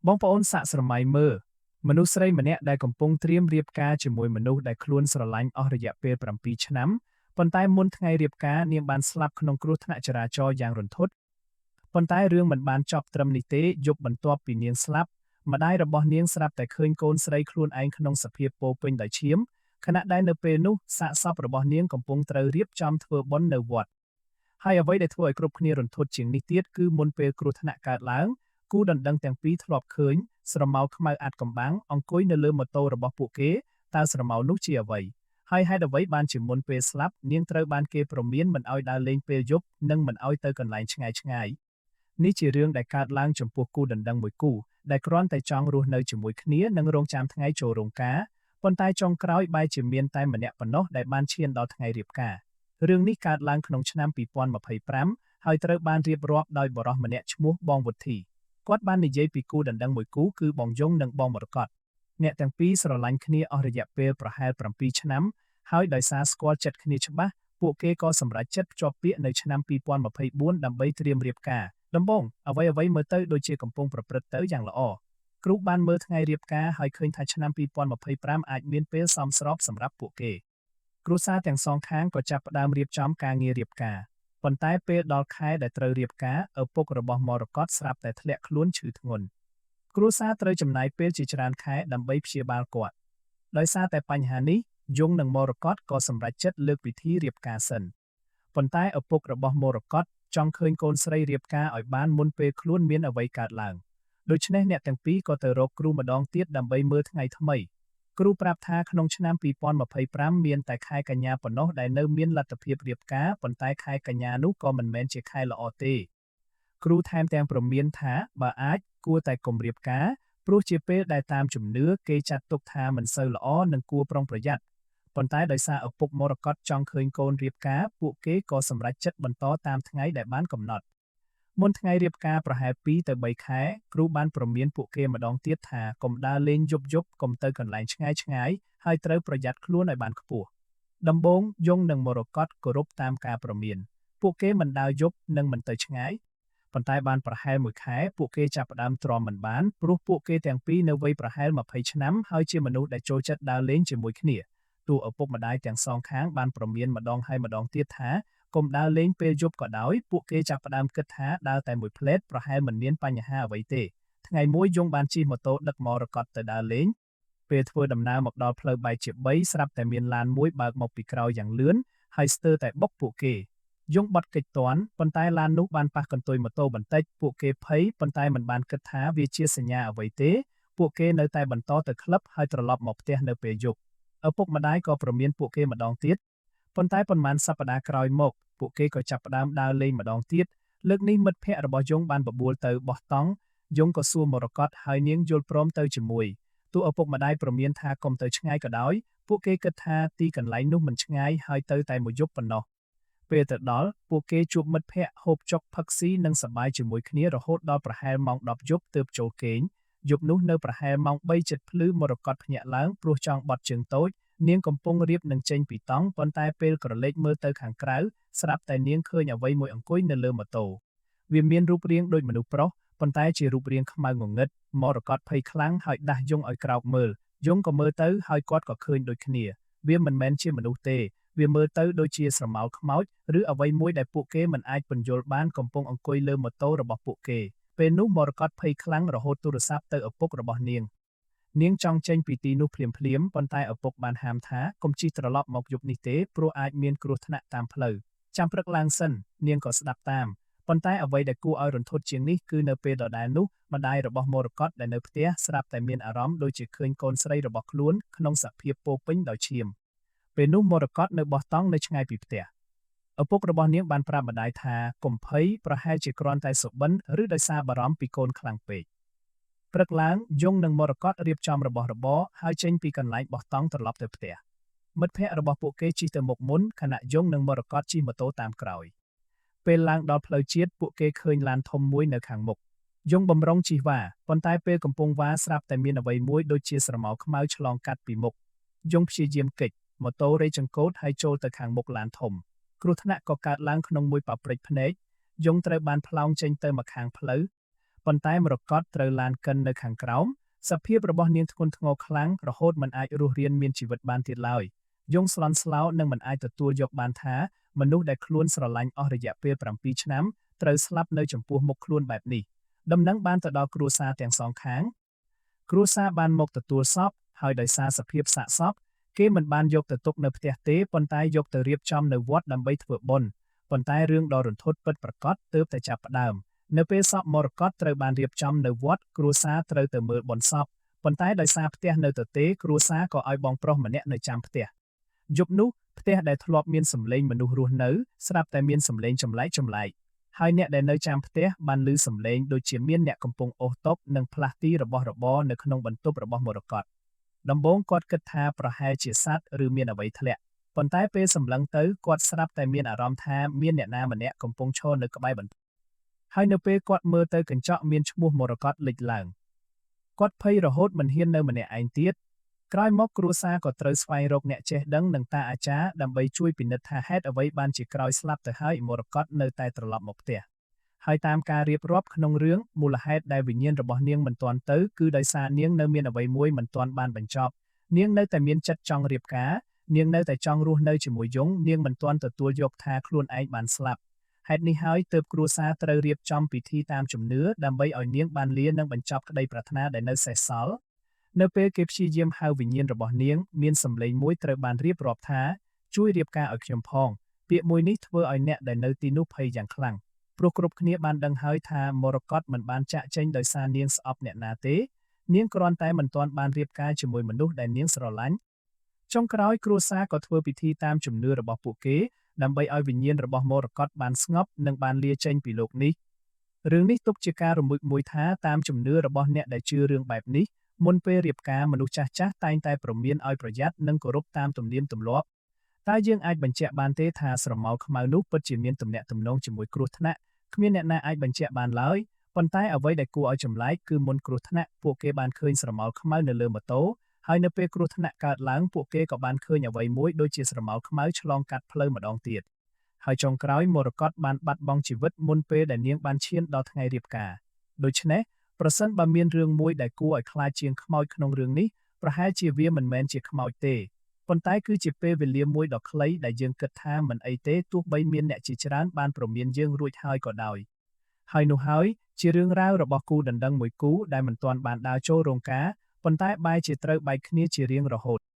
បងប្អូនសាកស្រមៃមើលមនុស្សស្រីម្នាក់ដែលកំពុងត្រៀមរៀបការជាមួយមនុស្សដែលខ្លួនស្រឡាញ់អស់រយៈពេល7ឆ្នាំប៉ុន្តែមុនថ្ងៃរៀបការនាងបានស្លាប់ក្នុងគ្រោះថ្នាក់ចរាចរណ៍យ៉ាងរន្ធត់ប៉ុន្តែរឿងមិនបានចប់ត្រឹមនេះទេយប់បន្ទាប់ពីនាងស្លាប់ម្ដាយរបស់នាងស្រាប់តែឃើញកូនស្រីខ្លួនឯងក្នុងសភាពពោរពេញដោយឈាមខណៈដែលនៅពេលនោះសាកសពរបស់នាងកំពុងត្រូវរៀបចំធ្វើបុណ្យនៅវត្តហើយអ្វីដែលធ្វើឲ្យគ្រប់គ្នារន្ធត់ជាងនេះទៀតគឺមុនពេលគ្រោះថ្នាក់កើតឡើងគូដណ្ដឹងទាំងពីរធ្លាប់ឃើញស្រមោលខ្មៅអាត់កំបាំងអង្គុយនៅលើម៉ូតូរបស់ពួកគេតើស្រមោលនោះជាអ្វីហើយហេតុអ្វីបានជាមុនពេលស្លាប់នាងត្រូវបានគេព្រមានមិនឲ្យដើរលេងពេលយប់និងមិនឲ្យទៅកន្លែងឆ្ងាយឆ្ងាយនេះជារឿងដែលកើតឡើងចំពោះគូដណ្ដឹងមួយគូដែលគ្រាន់តែចង់រស់នៅជាមួយគ្នានិងរងចាំថ្ងៃចូលរោងការប៉ុន្តែចុងក្រោយបែរជាមានតែម្នាក់ប៉ុណ្ណោះដែលបានឈានដល់ថ្ងៃរៀបការរឿងនេះកើតឡើងក្នុងឆ្នាំ2025ហើយត្រូវបានរៀបរាប់ដោយបុរសម្នាក់ឈ្មោះបងវុធីគាត់បាននិយាយពីគូដណ្ដឹងមួយគូគឺបងយងនិងបងមរកតអ្នកទាំងពីរស្រឡាញ់គ្នាអស់រយៈពេលប្រហែល7ឆ្នាំហើយដោយសារស្គាល់ចិត្តគ្នាច្បាស់ពួកគេក៏សម្រេចចិត្តភ្ជាប់ពាក្យនៅឆ្នាំ2024ដើម្បីត្រៀមរៀបការដំបូងអ្វីអ្វីមើលទៅដូចជាកំពុងប្រព្រឹត្តទៅយ៉ាងល្អគ្រូបានមើលថ្ងៃរៀបការហើយឃើញថាឆ្នាំ2025អាចមានពេលសមស្របសម្រាប់ពួកគេគ្រួសារទាំងសងខាងក៏ចាប់ផ្ដើមរៀបចំការងាររៀបការប៉ុន្តែពេលដល់ខែដែលត្រូវរៀបការឪពុករបស់មរកតស្រាប់តែធ្លាក់ខ្លួនឈឺធ្ងន់គ្រួសារត្រូវចំណាយពេលជាច្រើនខែដើម្បីព្យាបាលគាត់ដោយសារតែបញ្ហានេះយងនិងមរកតក៏សម្រេចចិត្តលើកពិធីរៀបការសិនប៉ុន្តែឪពុករបស់មរកតចង់ឃើញកូនស្រីរៀបការឲ្យបានមុនពេលខ្លួនមានអ្វីកើតឡើងដូច្នេះអ្នកទាំងពីរក៏ទៅរកគ្រូម្ដងទៀតដើម្បីមើលថ្ងៃថ្មីគ្រូប្រាប់ថាក្នុងឆ្នាំ2025មានតែខែកញ្ញាប៉ុណ្ណោះដែលនៅមានលទ្ធភាពរៀបការប៉ុន្តែខែកញ្ញានោះក៏មិនមែនជាខែល្អទេគ្រូថែមទាំងព្រមានថាបើអាចគួរតែកុំរៀបការព្រោះជាពេលដែលតាមជំនឿគេចាត់ទុកថាមិនសូវល្អនិងគួរប្រុងប្រយ័ត្នប៉ុន្តែដោយសារឪពុកមរកតចង់ឃើញកូនរៀបការពួកគេក៏សម្រេចចិត្តបន្តតាមថ្ងៃដែលបានកំណត់មុនថ្ងៃរៀបការប្រហែល2ទៅ3ខែគ្រូបានព្រមានពួកគេម្ដងទៀតថាកុំដើរលេងយប់យប់កុំទៅកន្លែងឆ្ងាយឆ្ងាយហើយត្រូវប្រយ័ត្នខ្លួនឲ្យបានខ្ពស់ដំបូងយងនិងមរកតគោរពតាមការព្រមានពួកគេមិនដើរយប់និងមិនទៅឆ្ងាយប៉ុន្តែបានប្រហែលមួយខែពួកគេចាប់ផ្ដើមទ្រាំមិនបានព្រោះពួកគេទាំងពីរនៅវ័យប្រហែល20ឆ្នាំហើយជាមនុស្សដែលចូលចិត្តដើរលេងជាមួយគ្នាទោះឪពុកម្ដាយទាំងសងខាងបានព្រមានម្ដងហើយម្ដងទៀតថាកុំដើរលេងពេលយប់ក៏ដោយពួកគេចាប់ផ្ដើមគិតថាដើរតែមួយភ្លែតប្រហែលមិនមានបញ្ហាអ្វីទេថ្ងៃមួយយងបានជិះម៉ូតូដឹកមរកតទៅដើរលេងពេលធ្វើដំណើរមកដល់ផ្លូវបែកជា3ស្រាប់តែមានឡានមួយបើកមកពីក្រោយយ៉ាងលឿនហើយស្ទើរតែបុកពួកគេយងបត់កិច្ចតាន់ប៉ុន្តែឡាននោះបានប៉ះកន្ទុយម៉ូតូបន្តិចពួកគេភ័យប៉ុន្តែមិនបានគិតថាវាជាសញ្ញាអ្វីទេពួកគេនៅតែបន្តទៅក្លឹបហើយត្រឡប់មកផ្ទះនៅពេលយប់ឪពុកម្ដាយក៏ព្រមានពួកគេម្ដងទៀតប៉ុន្តែប៉ុន្មានសប្តាហ៍ក្រោយមកពួកគេក៏ចាប់ផ្ដើមដើរលេងម្ដងទៀតលើកនេះមិត្តភ័ក្តិរបស់យងបានបបួលទៅបោះតង់យងក៏សួរមរកតហើយនាងយល់ព្រមទៅជាមួយទោះឪពុកម្ដាយព្រមានថាកុំទៅឆ្ងាយក៏ដោយពួកគេគិតថាទីកន្លែងនោះមិនឆ្ងាយហើយទៅតែមួយយប់ប៉ុណ្ណោះពេលទៅដល់ពួកគេជួបមិត្តភ័ក្តិហូបចុកផឹកស៊ីនិងសប្បាយជាមួយគ្នារហូតដល់ប្រហែលម៉ោង10យប់ទើបចូលគេងយប់នោះនៅប្រហែលម៉ោង3ជិតភ្លឺមរកតភ្ញាក់ឡើងព្រោះចង់បត់ជើងតូចនាងកំពុងរៀបនឹងចេញពីតង់ប៉ុន្តែពេលក្រឡេកមើលទៅខាងក្រៅស្រាប់តែនាងឃើញអ្វីមួយអង្គុយនៅលើម៉ូតូវាមានរូបរាងដូចមនុស្សប្រុសប៉ុន្តែជារូបរាងខ្មៅងងឹតមរកតភ័យខ្លាំងហើយដាស់យងឲ្យក្រោកមើលយងក៏មើលទៅហើយគាត់ក៏ឃើញដូចគ្នាវាមិនមែនជាមនុស្សទេវាមើលទៅដូចជាស្រមោលខ្មោចឬអ្វីមួយដែលពួកគេមិនអាចពន្យល់បានកំពុងអង្គុយលើម៉ូតូរបស់ពួកគេពេលនោះមរកតភ័យខ្លាំងរហូតទូរស័ព្ទទៅឪពុករបស់នាងនាងចង់ចេញពីទីនោះភ្លាមភ្លាមប៉ុន្តែឪពុកបានហាមថាកុំជិះត្រឡប់មកយប់នេះទេព្រោះអាចមានគ្រោះថ្នាក់តាមផ្លូវចាំព្រឹកឡើងសិននាងក៏ស្ដាប់តាមប៉ុន្តែអ្វីដែលគួរឲ្យរន្ធត់ជាងនេះគឺនៅពេលដដែលនោះម្ដាយរបស់មរកតដែលនៅផ្ទះស្រាប់តែមានអារម្មណ៍ដូចជាឃើញកូនស្រីរបស់ខ្លួនក្នុងសភាពពោពេញដោយឈាមពេលនោះមរកតនៅបោះតង់នៅឆ្ងាយពីផ្ទះឪពុករបស់នាងបានប្រាប់ម្ដាយថាកុំភ័យប្រហែលជាគ្រាន់តែសុបិនឬដោយសារបារម្ភពីកូនខ្លាំងពេកព្រឹកឡើងយងនិងមរកតរៀបចំរបស់របរហើយចេញពីកន្លែងបោះតង់ត្រឡប់ទៅផ្ទះមិត្តភ័ក្តិរបស់ពួកគេជិះទៅមុខមុនខណៈយងនិងមរកតជិះម៉ូតូតាមក្រោយពេលឡើងដល់ផ្លូវជាតិពួកគេឃើញឡានធំមួយនៅខាងមុខយងបំរុងជិះវ៉ាប៉ុន្តែពេលកំពុងវ៉ាស្រាប់តែមានអ្វីមួយដូចជាស្រមោលខ្មៅឆ្លងកាត់ពីមុខយងព្យាយាមគេចម៉ូតូរេចង្កូតហើយចូលទៅខាងមុខឡានធំគ្រោះថ្នាក់ក៏កើតឡើងក្នុងមួយប៉ព្រិចភ្នែកយងត្រូវបានផ្លោងចេញទៅមកខាងផ្លូវ។ ប៉ុន្តែមរកតត្រូវឡានកិននៅខាងក្រោមសភាពរបស់នាងធ្ងន់ធ្ងរខ្លាំងរហូតមិនអាចរស់រានមានជីវិតបានទៀតឡើយយងស្លន់ស្លោនឹងមិនអាចទទួលយកបានថាមនុស្សដែលខ្លួនស្រឡាញ់អស់រយៈពេល7ឆ្នាំត្រូវស្លាប់នៅចំពោះមុខខ្លួនបែបនេះដំណឹងបានទៅដល់គ្រួសារទាំងសងខាងគ្រួសារបានមកទទួលសពហើយដោយសារសភាពសាកសពគេមិនបានយកទៅទុកនៅផ្ទះទេប៉ុន្តែយកទៅរៀបចំនៅវត្តដើម្បីធ្វើបុណ្យប៉ុន្តែរឿងដ៏រន្ធត់ពិតប្រាកដទើបតែចាប់ផ្ដើមនៅពេលសពមរកតត្រូវបានរៀបចំនៅវត្តគ្រួសារត្រូវទៅមើលបុណ្យសពប៉ុន្តែដោយសារផ្ទះនៅទទេគ្រួសារក៏ឲ្យបងប្រុសម្នាក់នៅចាំផ្ទះយប់នោះផ្ទះដែលធ្លាប់មានសម្លេងមនុស្សរស់នៅស្រាប់តែមានសម្លេងចម្លែកចម្លែកហើយអ្នកដែលនៅចាំផ្ទះបានឮសម្លេងដូចជាមានអ្នកកំពុងអូសតុនិងផ្លាស់ទីរបស់របរនៅក្នុងបន្ទប់របស់មរកតដំបូងគាត់គិតថាប្រហែលជាសត្វឬមានអ្វីធ្លាក់ប៉ុន្តែពេលសម្លឹងទៅគាត់ស្រាប់តែមានអារម្មណ៍ថាមានអ្នកណាម្នាក់កំពុងឈរនៅក្បែរបន្ទប់ហើយនៅពេលគាត់មើលទៅកញ្ចក់មានឈ្មោះមរកតលេចឡើងគាត់ភ័យរហូតមិនហ៊ាននៅម្នាក់ឯងទៀតក្រោយមកគ្រួសារក៏ត្រូវស្វែងរកអ្នកចេះដឹងនិងតាអាចារ្យដើម្បីជួយពិនិត្យថាហេតុអ្វីបានជាក្រោយស្លាប់ទៅហើយមរកតនៅតែត្រឡប់មកផ្ទះហើយតាមការរៀបរាប់ក្នុងរឿងមូលហេតុដែលវិញ្ញាណរបស់នាងមិនទាន់ទៅគឺដោយសារនាងនៅមានអ្វីមួយមិនទាន់បានបញ្ចប់នាងនៅតែមានចិត្តចង់រៀបការនាងនៅតែចង់រស់នៅជាមួយយងនាងមិនទាន់ទទួលយកថាខ្លួនឯងបានស្លាប់ហេតុនេះហើយទើបគ្រួសារត្រូវរៀបចំពិធីតាមជំនឿដើម្បីឲ្យនាងបានលានិងបញ្ចប់ក្តីប្រាថ្នាដែលនៅសេសសល់នៅពេលគេព្យាយាមហៅវិញ្ញាណរបស់នាងមានសម្លេងមួយត្រូវបានរៀបរាប់ថាជួយរៀបការឲ្យខ្ញុំផងពាក្យមួយនេះធ្វើឲ្យអ្នកដែលនៅទីនោះភ័យយ៉ាងខ្លាំងព្រោះគ្រប់គ្នាបានដឹងហើយថាមរកតមិនបានចាក់ចេញដោយសារនាងស្អប់អ្នកណាទេនាងគ្រាន់តែមិនទាន់បានរៀបការជាមួយមនុស្សដែលនាងស្រឡាញ់ចុងក្រោយគ្រួសារក៏ធ្វើពិធីតាមជំនឿរបស់ពួកគេដើម្បីឲ្យវិញ្ញាណរបស់មរកតបានស្ងប់និងបានលាចេញពីលោកនេះរឿងនេះទុកជាការរំលឹកមួយថាតាមជំនឿរបស់អ្នកដែលជឿរឿងបែបនេះមុនពេលរៀបការមនុស្សចាស់ចាស់តែងតែព្រមានឲ្យប្រយ័ត្ននិងគោរពតាមទំនៀមទម្លាប់តើយើងអាចបញ្ជាក់បានទេថាស្រមោលខ្មៅនោះពិតជាមានទំនាក់ទំនងជាមួយគ្រោះថ្នាក់គ្មានអ្នកណាអាចបញ្ជាក់បានឡើយប៉ុន្តែអ្វីដែលគួរឲ្យចម្លែកគឺមុនគ្រោះថ្នាក់ពួកគេបានឃើញស្រមោលខ្មៅនៅលើម៉ូតូហើយនៅពេលគ្រោះថ្នាក់កើតឡើងពួកគេក៏បានឃើញអ្វីមួយដូចជាស្រមោលខ្មៅឆ្លងកាត់ផ្លូវម្ដងទៀតហើយចុងក្រោយមរកតបានបាត់បង់ជីវិតមុនពេលដែលនាងបានឈានដល់ថ្ងៃរៀបការដូច្នេះប្រសិនបើមានរឿងមួយដែលគួរឲ្យខ្លាចជាងខ្មោចក្នុងរឿងនេះប្រហែលជាវាមិនមែនជាខ្មោចទេប៉ុន្តែគឺជាពេលវេលាមួយដ៏ខ្លីដែលយើងគិតថាមិនអីទេទោះបីមានអ្នកជាច្រើនបានព្រមានយើងរួចហើយក៏ដោយហើយនោះហើយជារឿងរ៉ាវរបស់គូដណ្ដឹងមួយគូដែលមិនទាន់បានដើរចូលរោងការប៉ុន្តែបែរជាត្រូវបែកគ្នាជារៀងរហូត។